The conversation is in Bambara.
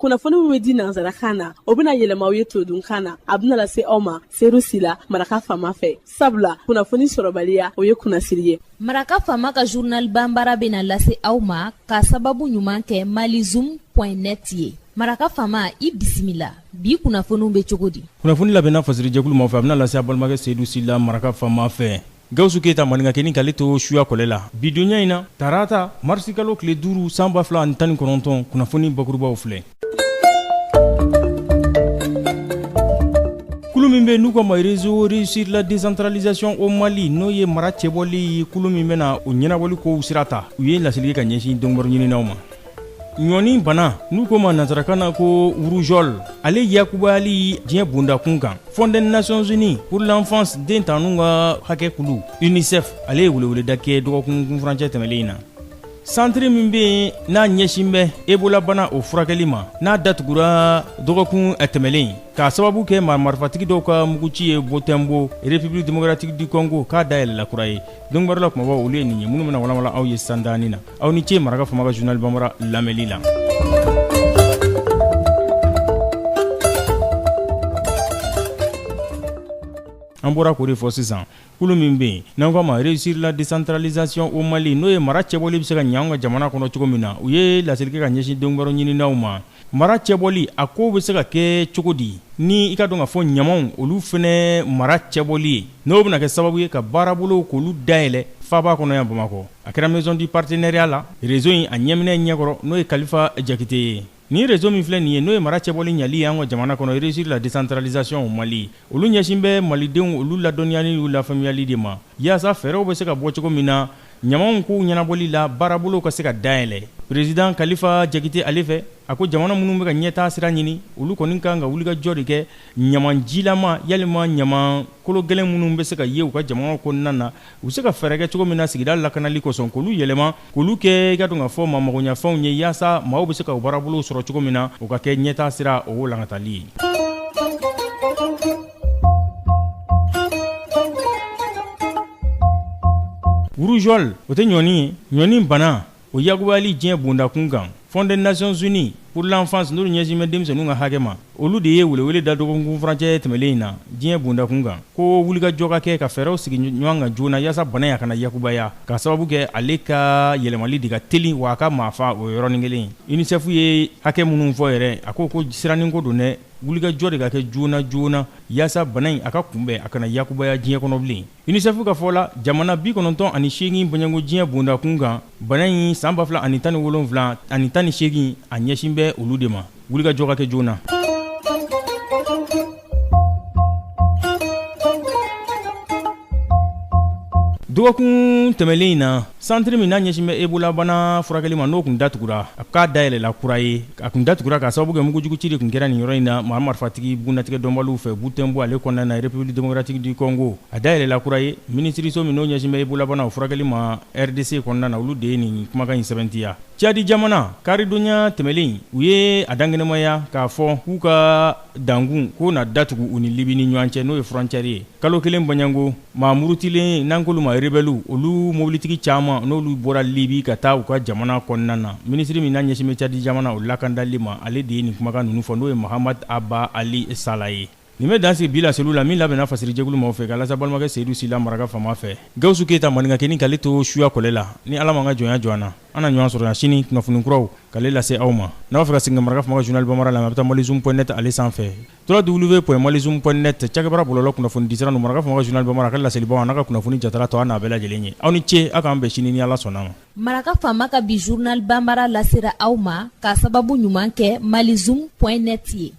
Kunnafoni min bɛ di nansarakan na, o bɛna yɛlɛma aw ye todunkan na. A bɛna lase aw ma Seyidu Sila, Maraka Faama fɛ. Sabula kunnafoni sɔrɔbaliya, o ye kunnasiri ye. Maraka Faama ka journal banbara bɛna lase aw ma ka sababu ɲuman kɛ malizoom point net ye. Maraka Faama, i bisimila. Bi kunnafoniw bɛ cogo di? Kunnafoni labɛnna fasirijɛkulu maaw fɛ, a bɛna lase a balimakɛ Seyidu Sila, Maraka Faama fɛ. Gawusu Keyita, maninkakɛnin, k'ale to suya kɔlɛ la bi donya in na, tarata marisikalo tile 5 san 2019. Kunnafoni bakurubaw filɛ. Kulu min bɛ n'u k'a ma Réseau Réussir la décentralisation au Mali, n'o ye mara cɛbɔli kulu min bɛna o ɲɛnabɔli kow sira ta, u ye laseli kɛ ka ɲɛsin donkibaru ɲininaw ma. Ɲɔni bana, n'u ko ma nansarakan na ko rougeole, ale yakubayali diɲɛ bondakun kan, Fonds des Nations Unies pour l'enfance, den tanu ka hakɛ kulu UNICEF, ale ye weleweleda kɛ dɔgɔkun kunfurancɛ tɛmɛlen in na. Santiri min bɛ yen n'a ɲɛsin bɛ Ebola bana o furakɛli ma, n'a datugura dɔgɔkun tɛmɛlen k'a sababu kɛ maa marifatigi dɔw ka muguci ye Butembo, République démocratique du Congo, k'a dayɛlɛla kura ye. Donkibaru la kumabaw, olu ye nin ye minnu bɛna walawala aw ye sandaani na. Aw ni ce Maraka Faama ka journal banbara lamɛnli la. An bɔra k'o de fɔ sisan. Kulu min bɛ yen n'an k'a ma Réussir la décentralisation au Mali, n'o ye mara cɛbɔli bɛ se ka ɲɛ an ka jamana kɔnɔ cogo min na, u ye laseli kɛ ka ɲɛsin donkibaru ɲininaw ma. Mara cɛbɔli, a ko bɛ se ka kɛ cogo di ni i ka dɔn k'a fɔ ɲamaw olu fɛnɛ mara cɛbɔli ye, n'o bɛna kɛ sababu ye ka baarabolow k'olu dayɛlɛ faaba kɔnɔ yan Bamakɔ. A kɛra Maison du Partenariat la, réseau in a ɲɛminɛ ɲɛkɔrɔ, n'o ye Kalifa Jakite ye. Nin réseau min filɛ nin ye, n'o ye mara cɛbɔli ɲali ye an ka jamana kɔnɔ, Réussir la décentralisation au Mali, olu ɲɛsin bɛ malidenw olu ladɔnniyali n'u lafaamuyali de ma, yaasa fɛɛrɛw bɛ se ka bɔ cogo min na ɲamaw kow ɲɛnabɔli la, baarabolow ka se ka dayɛlɛ. Président Kalifa Jakite ale fɛ, a ko jamana minnu bɛ ka ɲɛtaa sira ɲini, olu kɔni kan ka wulikajɔ de kɛ ɲaman jilama yalima ɲaman kolo gɛlɛn minnu bɛ se ka ye u ka jamana kɔnɔna na, u bɛ se ka fɛɛrɛ kɛ cogo min na sigida lakanali kosɔn, k'olu yɛlɛma k'olu kɛ i ka dɔn k'a fɔ maa magoɲafɛnw ye, yaasa maaw bɛ se ka u baarabolow sɔrɔ cogo min na, o ka kɛ ɲɛtaa sira o walankatali ye. Rougeole, o tɛ ɲɔni ye, ɲɔni bana o yakubayali diɲɛ bondakun kan, Fonds des Nations Unies pour l'enfance, n'olu ɲɛsin bɛ denmisɛnninw ka hakɛ ma, olu de ye welewele da dɔgɔkun furancɛ tɛmɛlen in na diɲɛ bondakun kan, ko wulikajɔ ka kɛ ka fɛɛrɛw sigi ɲɔgɔn kan joona yaasa bana in a kana yakubaya, k'a sababu kɛ ale ka yɛlɛmali de ka teli, wa a ka maafa o yɔrɔnin kelen. UNICEF ye hakɛ minnu fɔ yɛrɛ, a ko ko siraninko don dɛ, wulikajɔ de ka kɛ joona joona yaasa bana in a ka kunbɛn, a kana yakubaya diɲɛ kɔnɔ bilen. UNICEF ka fɔ la, jamana 98 bɔɲɔgɔnko diɲɛ bondakun kan, bana in san 2017 ani 18 a ɲɛsin bɛ olu de ma. Wulikajɔ ka kɛ joona. Dɔgɔkun tɛmɛlen in na, santiri min n'a ɲɛsin bɛ Ebola bana furakɛli ma, n'o tun datugura, a k'a dayɛlɛla kura ye. A tun datugura k'a sababu kɛ mugujugu ci de tun kɛra nin yɔrɔ in na maa marifatigi bugunnatigɛ dɔnbaliw fɛ Butembo ale kɔnɔna na, République démocratique du Congo. A dayɛlɛla kura ye. Minisiriso min n'o ɲɛsin bɛ Ebola bana o furakɛli ma RDC kɔnɔna na, olu de ye nin kumakan in sɛbɛntiya. Cadi jamana, karidonya tɛmɛlen, u ye a dankɛnɛmaya k'a fɔ k'u ka dankun k'o na datugu u ni Libi ni ɲɔgɔn cɛ, n'o ye frontière ye. Kalo kelen bɔɲɔgɔnko, maa murutilen n'an k'olu ma rebelles, olu mobilitigi caman n'olu bɔra Libi ka taa u ka jamana kɔnɔna na. Minisiri min n'a ɲɛsin bɛ Cadi jamana o lakandali ma, ale de ye nin kumakan ninnu fɔ, n'o ye Mahamad Abba Ali Sala ye. Nin bɛ dan sigi bi laseliw la min labɛnna fasirijɛkulu maaw fɛ ka lase balimakɛ Seyidu Sila Maraka Faama fɛ. Gawusu Keyita, maninkakɛnin, k'ale to suya kɔlɛ la. Ni Ala m'an ka jɔnya jɔ an na, an na ɲɔgɔn sɔrɔ yan sini kunnafoni kuraw k'ale lase aw ma. N'a b'a fɛ ka segin ka Maraka Faama ka journal bambara lamɛn, a bɛ taa malizoom point net ale sanfɛ, www.malizoom.net, cakɛbara bɔlɔlɔ kunnafoni disira ninnu. Maraka Faama ka journal bambara, a ka laselibaw a n'a ka kunnafoni jatala tɔ, an n'a bɛɛ lajɛlen ye. Aw ni ce, aw k'an bɛn sini ni Ala sɔnna ma. Maraka Faama ka bi journal bambara lasera aw ma k'a sababu ɲuman kɛ malizoom point net ye.